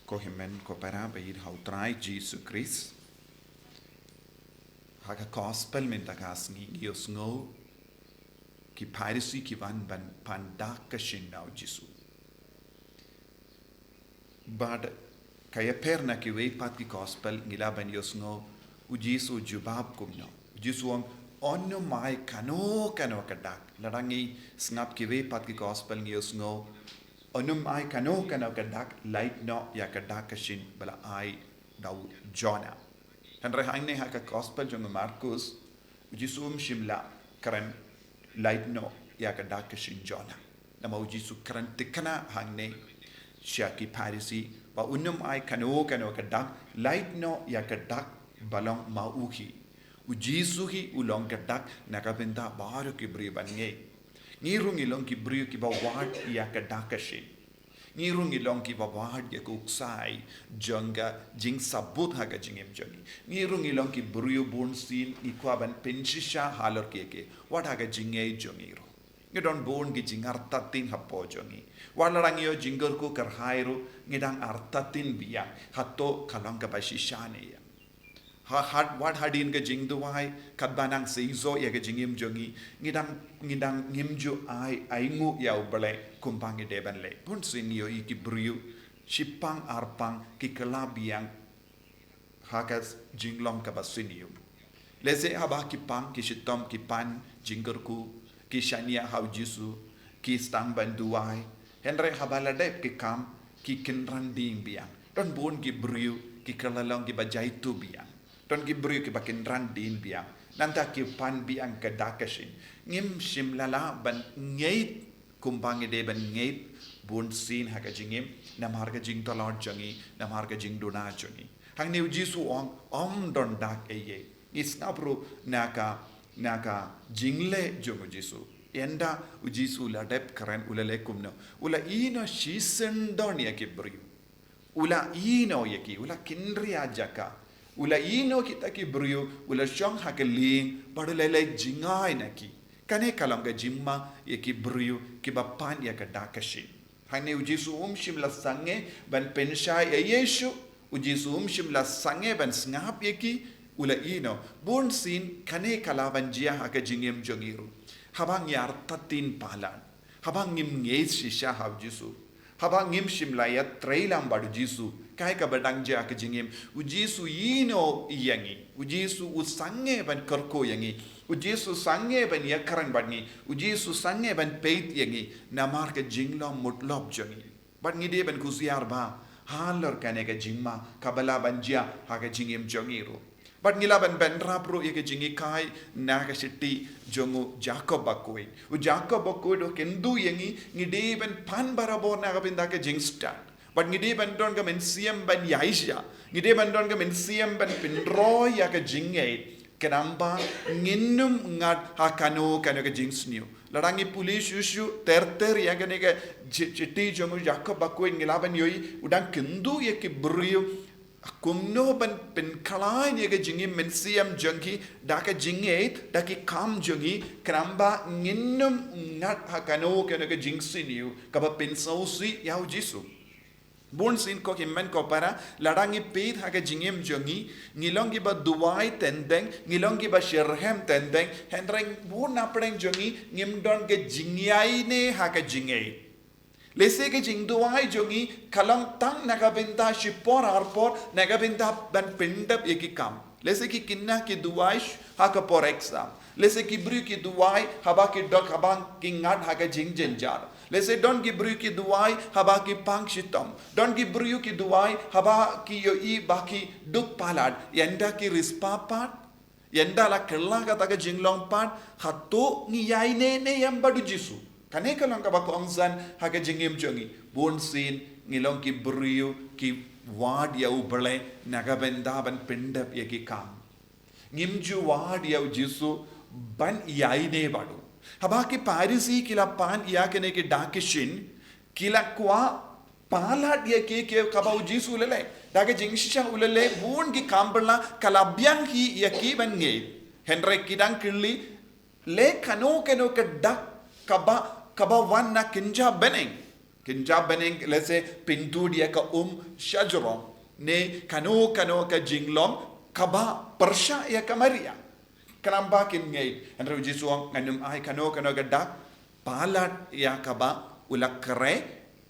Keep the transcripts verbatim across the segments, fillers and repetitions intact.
Ko hynmen ko para ba ïeit ha u Trai Jisu Khrist. Ha ka gospel mynta ka sngi ngi ïohsngew ki Pharisi ki wan ban pan dak ka shin na u Jisu. Bad ka ïapher na kiwei pat ki gospel ngi lah ban ïohsngew u Jisu u jubab kumno. U Jisu u ong, "Ym ai kano kano ka dak." Lada ngi sngap kiwei pat ki gospel ngi ïohsngew, "Ym ai kano kano ka dak, lait noh ïa ka dak ka shin ba la ai da u Jonah." Hynrei hangne ha ka gospel jong u Markus, u Jisu um shym la kren lait noh ïa ka dak ka shin Jonah. Namar u Jisu kren thikna hangne sha ki Pharisi ba un ym ai kano kano ka dak, lait noh ïa ka dak ba long ma u hi. U Jisu hi u long ka dak na ka bynta baroh ki briew ban ngeit. Ngi ruh ngi long ki briew kiba wad ïa ka dak ka shin. Ngi ruh ngi long kiba wad ïa ka uksai jong ka jingsabut ha ka jingim jong ngi. Ngi ruh ngi long ki briew bunsien ngi kwah ban pynshisha halor kiei kiei wat ha ka jingngeit jong ngi ruh. Ngi don bun ki jingartatien hapoh jong ngi. Wat la dang ïoh jingkyrkhu kyrhai ruh ngi dang artatien biang. Hato ka long kaba shisha ne ïa? Ha, had, wat hadien ka jingduwai, katba nang seisoh ïa ka jingim jong ngi, ngi dang, ngi dang ngim ju ai, ainguh ïa U Blei kumba ngi dei ban leh. Bunsien ngi ïohi ki briew shipang arpang ki kylla biang ha ka jinglong kaba sniew. Lehse haba ki pang ki shitom ki pan jingkyrkhu, ki shaniah ha u Jisu, ki sdang ban duwai. Hynrei haba la dep ki kam ki kynran dien biang. Don bun ki briew ki kylla long kiba jaituh biang. Don ki briew kiba kynran dien biang. Nangta ki pan biang ka dak ka shin. Ngim shym la lah ban ngeit kumba ngi dei ban ngeit bunsien ha ka jingim, namar ka jingtlot jong ngi, namar ka jingduna jong ngi. Hangne u Jisu u ong, ym don dak ei ei. Ngi sngap ruh na ka, na ka jingleh jong u Jisu. Ynda u Jisu u la dep kren u la leh kumno? U la ïehnoh shisyndon ïa ki briew. U la ïehnoh ïa ki, u la kynriah jaka. U la ïehnoh kita ki briew, u la shong ha ka lieng, bad u la leh jingai na ki. Kane ka long ka jingma ïa ki briew kiba pan ïa ka dak ka shin. Hangne u Jisu um shym la sangeh ban pynshai ïa Jisu, u Jisu um shym la sangeh ban sngap ïa ki, u la ïehnoh. Bunsien kane ka lah ban jia ha ka jingim jong ngi ruh. Haba ngi artatien palat. Haba ngim ngeit shisha ha u Jisu. Haba ngim shym la ïatrei lang bad u Jisu. Kaei kaba dang jia ha ka jingim? U Jisu u ïehnoh ïa ngi. U Jisu u sangeh ban kyrkhu ïa ngi. U Jisu u sangeh ban ïakren bad ngi. U Jisu u sangeh ban peit ïa ngi. Namar ka jinglong mutlop jong ngi. Bad ngi dei ban kusiar bha halor kane ka jingma kaba lah ban jia ha ka jingim jong ngi ruh. Bad ngi lah ban bynrap ruh ïa ka jinghikai na ka shithi jong u Jakob bakhuid. U Jakob bakhuid u kyntu ïa ngi, ngi dei ban pan barabor na ka bynta ka jingstad. Bad ngi dei ban don ka mynsiem ban ïaishah. Ngi dei ban don ka mynsiem ban pynroi ïa ka jingngeit. Khnang ba ngin ym ngat ha kano kano ka jingsniew. Lada ngi pule shuh shuh ter ter ïa kane ka chi-, shithi jong u Jakob bakhuid ngi lah ban ïohi u dang kyntu ïa ki briew kumno ban pynkhlaiñ ïa ka jingim mynsiem jong ki da ka jingngeit, da ki kam jong ki, khnang ba ngin ym ngat ha kano kano ka jingsniew kaba pynsngewsih ïa u Jisu. Bunsien ko hynmen ko para, lada ngi peit ha ka jingim jong ngi, ngi long kiba duwai teng teng, ngi long kiba shitrhem teng teng, hynrei bun na pdeng jong ngi ngim don ka jingïaineh ha ka jingngeit. Lehse ka jingduwai jong ngi ka long tang na ka bynta shipor arpor, na ka bynta ban pyndep ïa ki kam. Lehse ki khynnah ki duwai sh-, ha ka por exam. Lehse ki briew ki duwai haba ki dok, haba ki ngat ha ka jingjynjar. Lehse don ki briew ki duwai haba ki pang shitom. Don ki briew ki duwai haba ki ïohi ba ki duk palat. Ynda ki riewspah pat, ynda la kylla kata ka jinglong pat, hato ngi ïaineh ne ïeng bad u Jisu? Kane ka long kaba kongsan ha ka jingim jong ngi. Bunsien ngi long ki briew ki wad ïa U Blei na ka bynta ban pyndep ïa ki kam. Ngim ju wad ïa u Jisu ban ïaineh bad u. Haba ki Pharisi ki la pan ïa kine ki dak ki shin, ki la kwah palat ïa kiei kiei kaba u Jisu u la leh. Da ka jingshisha u la leh bun ki kam ba la, ka la biang hi ïa ki ban ngeit. Hynrei ki dang kylli, leh kano kano ka dak kaba, kaba wan na kynja bneng. Kynja bneng, lehse pyntud ïa ka um shajrong, ne kano kano ka jinglong kaba pyrshah ïa ka mariang. Khnang ba kin ngeit. Hynrei u Jisu u ong, ngan ym ai kano kano ka dak palat ïa kaba u la kren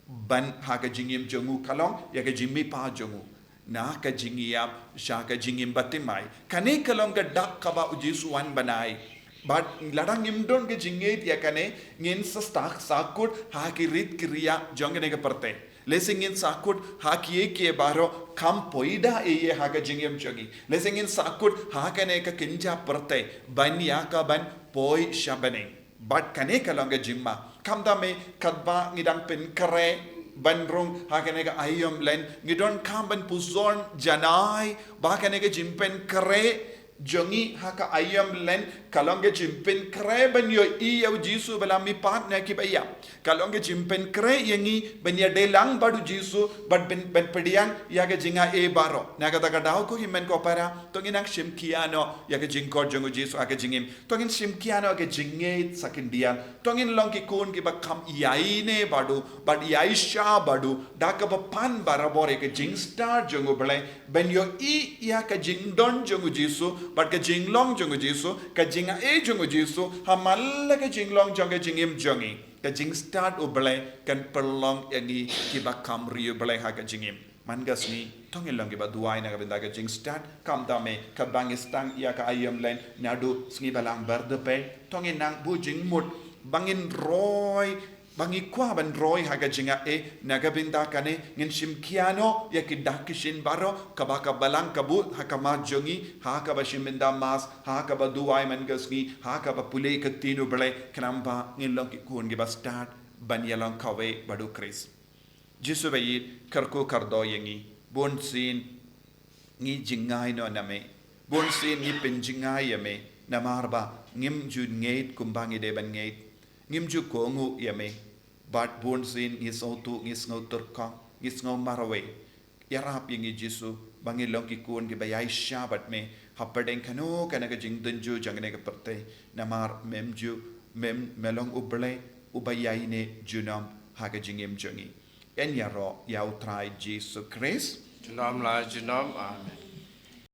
ban ha ka jingim jong u, ka long ïa ka jingmihpat jong u na ka jingïap sha ka jingim bathymmai. Kane ka long ka dak kaba u Jisu u wan ban ai. Bad lada ngim don ka jingngeit ïa kane, ngin sa sdang sahkut ha ki rit ki riak jong kane ka pyrthei. Lehse ngin sahkut ha kiei kiei baroh kam poi da ei ei ha ka jingim jong ngi. Lehse ngin sahkut ha kane ka kynja pyrthei ban ïa ka ban poi sha bneng. Bad kane ka long ka jingma. Khamtam eh katba ngi dang pynkhreh ban rung ha kane ka aïom lehn, ngi donkam ban pynshong janai ba kane ka jingpynkhreh jong ngi ha ka aïom lehn ka long ka jingpynkhreh ban ïohi ïa u Jisu ba la mihpat na kiba ïap. Ka long ka jingpynkhreh ïa ngi ban ïadei lang bad u Jisu, bad ban, ban pdiang ïa ka jingai baroh. Na kata ka daw ko hynmen ko para, to ngin nang shim khia noh ïa ka jingkhot jong u Jisu ha ka jingim. To ngin shim khia noh ïa ka jingngeit sa khyndiat. To ngin long ki khun kiba kham ïaineh bad u, bad ïaishah bad u da kaba pan barabor ïa ka jingstad jong u Blei, ban ïohi ïa ka jingdon jong u Jisu, bad ka jinglong jong u Jisu, ka jingai jong u Jisu ha man la ka jinglong jong ka jingim jong ngi. Ka jingstad u Blei kan pynlong ïa ngi kiba kham ri u Blei ha ka jingim. Man ka sngi, to ngin long kiba duwai na ka bynta ka jingstad. Khamtam eh katba ngi sdang ïa ka aïom lehn, naduh sngi Balang Bardepei, to ngin nang buh jingmut ba ngin roi, ba ngi kwah ban roi ha ka jingai. Na ka bynta kane ngin shim khia noh ïa ki dak ki shin baroh, kaba ka Balang ka buh ha khmat jong ngi, ha kaba shim bynta Mass, ha kaba duwai man ka sngi, ha kaba pule ka ktien u Blei, khnang ba ngin long ki khun kiba stad ban ïalong kawei bad u Khrist. Jisu ba ïeit, kyrkhu kyrdoh ïa ngi. Bunsien ngi jngai noh na me. Bunsien ngi pynjngai ïa me, namar ba ngim ju ngeit kumba ngi dei ban ngeit. Ngim ju kohnguh ïa me. Bad bunsien ngi sngewthuh, ngi sngew tyrkhong, ngi sngew marwei. Ïarap ïa ngi Jisu ba ngin long ki khun kiba ïaishah bad me hapdeng kano kano ka jingdon jong kane ka pyrthei. Namar mem ju, mem, me long u Blei uba ïaineh junom ha ka jingim jong ngi. Yn ïaroh ïa u Trai Jisu Khrist. Junom la junom. Amen.